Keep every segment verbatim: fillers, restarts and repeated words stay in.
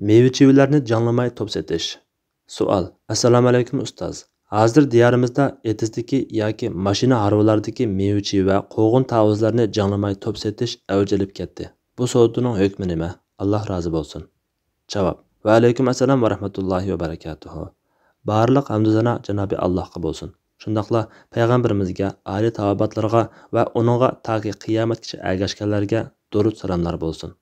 مېۋە-چىۋىلەرنى جىڭلىماي توپ سېتىش. سوئال: ئەسسالامۇئەلەيكۇم ئۇستاز. ھازىر دىيارىمىزدا ئېتىزدىكى ياكى ماشىنا ھارۋىلاردىكى مېۋە-چىۋە، قوغۇن تاۋۇزلارنى جىڭلىماي توپ سېتىش ئەۋج ئېلىپ كەتتى. بۇ سودىنىڭ ھۆكمى نېمە؟ ئاللا رازى بولسۇن. جاۋاب: ۋەئەلەيكۇم ئەسسالام ۋە رەھمەتۇللاھى ۋە بەرىكاتۇھۇ. بارلىق ھەمدۇ سانا جانابى ئاللاھقا بولسۇن. شۇنداقلا پەيغەمبىرىمىزگە، ئالىي تاۋابىئاتلىرىغا ۋە ئۇنىڭغا تاكى قىيامەتكىچە ئەگەشكەنلەرگە دۇرۇت سالاملار بولسۇن.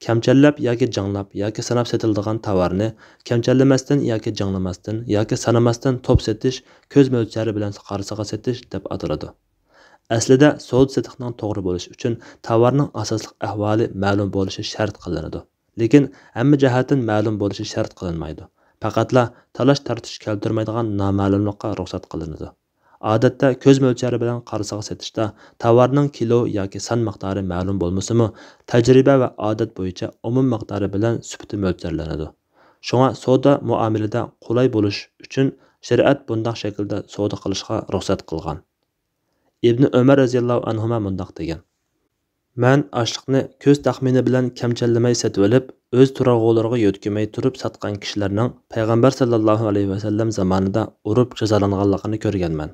كەمچەللەپ ياكى جىڭلاپ ياكى ساناپ سېتىلىدىغان تاۋارنى كەمچەللىمەستىن ياكى جىڭلىماستىن ياكى سانىماستىن توپ سېتىش، كۆز مۆلچەرى بىلەن قارىسىغا سېتىش دەپ ئاتىلىدۇ. ئەسلىدە سودا سېتىقنىڭ توغرا بولۇشى ئۈچۈن تاۋارنىڭ ئاساسلىق ئەھۋالى مەلۇم بولۇشى شەرت قىلىنىدۇ. لېكىن ھەممە جەھەتتىن مەلۇم بولۇشى شەرت قىلىنمايدۇ. پەقەتلا تالاش تارتىش كەلتۈرمەيدىغان نامەلۇملۇققا رۇخسەت قىلىنىدۇ. ئادەتتە كۆز مۆلچەرى بىلەن قارىسىغا سېتىشتا تاۋارنىڭ كىلو ياكى سان مىقدارى مەلۇم بولمىسىمۇ، تەجرىبە ۋە ئادەت بويىچە ئومۇم مىقدارى بىلەن سۈپىتى مۆلچەرلىنىدۇ. شۇڭا سودا مۇئامىلىدە قولاي بولۇش ئۈچۈن شەرىئەت بۇنداق شەكىلدە سودا قىلىشقا رۇخسەت قىلغان. ئىبنى ئۆمەر رەزىياللاھۇ ئەنھۇما مۇنداق دېگەن: مەن ئاشلىقنى كۆز تەخمىنى بىلەن كەمچەللىمەي سېتىۋېلىپ، ئۆز تۇرالغۇلىرىغا يۆتكىمەي تۇرۇپ ساتقان كىشىلەرنىڭ پەيغەمبەر ساللاللاھۇ ئەلەيھى ۋەسەللەم زامانىدا ئۇرۇپ جازالانغانلىقىنى كۆرگەنمەن.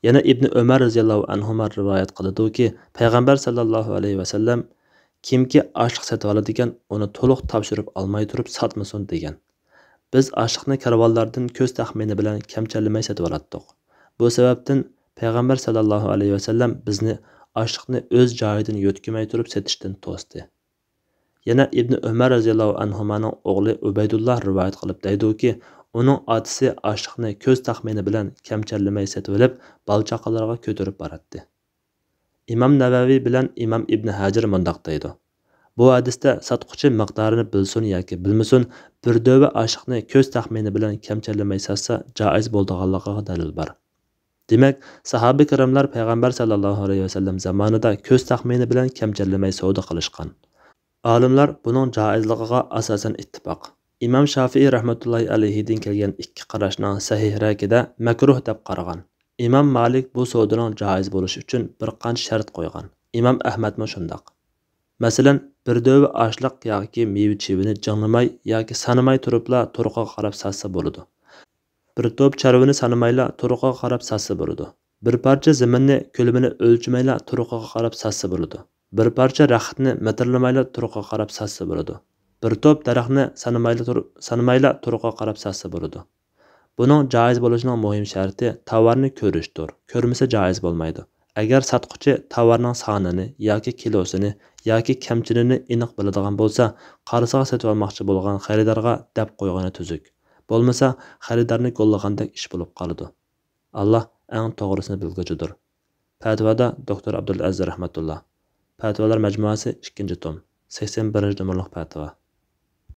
يەنە ئىبنى ئۆمەر رەزىياللاھۇ ئەنھۇما رىۋايەت قىلىدۇكى، پەيغەمبەر ساللاللاھۇ ئەلەيھى ۋەسەللەم: كىمكى ئاشلىق سېتىۋالىدىكەن، ئۇنى تولۇق تاپشۇرۇپ ئالماي تۇرۇپ ساتمىسۇن، دېگەن. بىز ئاشلىقنى كارۋانلاردىن كۆز تەخمىنى بىلەن كەمچەللىمەي سېتىۋالاتتۇق. بۇ سەۋەبتىن پەيغەمبەر ساللاللاھۇ ئەلەيھى ۋەسەللەم بىزنى ئاشلىقنى ئۆز جايىدىن يۆتكىمەي تۇرۇپ سېتىشتىن توستى. يەنە ئىبنى ئۆمەر رەزىياللاھۇ ئەنھۇمانىڭ ئوغلى ئۇبەيدۇللا رىۋايەت قىلىپ دەيدۇكى، ئۇنىڭ ئاتىسى ئاشلىقنى كۆز تەخمىنى بىلەن كەمچەللىمەي سېتىۋېلىپ، بالا-چاقىلىرىغا كۆتۈرۈپ باراتتى. ئىمام نەۋەۋى بىلەن ئىمام ئىبنى ھەجەر مۇنداق دەيدۇ: بۇ ھەدىستە ساتقۇچى مىقدارىنى بىلسۇن ياكى بىلمىسۇن، بىر دۆۋە ئاشلىقنى كۆز تەخمىنى بىلەن كەمچەللىمەي ساتسا جائىز بولىدىغانلىقىغا دەلىل بار. دېمەك، ساھابە كىراملار پەيغەمبەر ساللاللاھۇ ئەلەيھى ۋەسەللەم زامانىدا كۆز تەخمىنى بىلەن كەمچەللىمەي سودا قىلىشقان. ئالىملار بۇنىڭ جائىزلىقىغا ئاساسەن ئىتتىپاق. ئىمام شافىئىي رەھمەتۇللاھى ئەلەيھىدىن كەلگەن ئىككى قاراشنىڭ سەھىھرەكىدە مەكرۇھ دەپ قارىغان. ئىمام مالىك بۇ سودىنىڭ جائىز بولۇشى ئۈچۈن بىر قانچە شەرت قويغان. ئىمام ئەھمەدمۇ شۇنداق. مەسىلەن، بىر دۆۋە ئاشلىق ياكى مېۋە-چىۋىنى جىڭلىماي ياكى سانىماي تۇرۇپلا تۇرقىغا قاراپ ساتسا بولىدۇ. بىر توپ چارۋىنى سانىمايلا تۇرقىغا قاراپ ساتسا بولىدۇ. بىر پارچە زېمىننى كۆلىمىنى ئۆلچىمەيلا تۇرقىغا قاراپ ساتسا بولىدۇ. بىر پارچە رەختنى مېتىرلىمايلا تۇرقىغا قاراپ ساتسا بولىدۇ. بىر توپ دەرەخنى سانىمايلا تۇر-، سانىمايلا تۇرقىغا قاراپ ساتسا بولىدۇ. بۇنىڭ جائىز بولۇشىنىڭ مۇھىم شەرتى تاۋارنى كۆرۈشتۇر. كۆرمىسە جائىز بولمايدۇ. ئەگەر ساتقۇچى تاۋارنىڭ سانىنى ياكى كىلوسىنى ياكى كەمچىلىنى ئېنىق بىلىدىغان بولسا، قارىسىغا سېتىۋالماقچى بولغان خېرىدارغا دەپ قويغىنى تۈزۈك. بولمىسا، خېرىدارنى گوللىغاندەك ئىش بولۇپ قالىدۇ. ئاللا ئەڭ توغرىسىنى بىلگۈچىدۇر. پەتىۋادا دوكتور ئابدۇلئەزىز رەھمەتۇللا. پەتىۋالار مەجمۇئەسى، ئىككىنچى توم، سەكسەن بىرىنچى نومۇرلۇق پەتىۋا.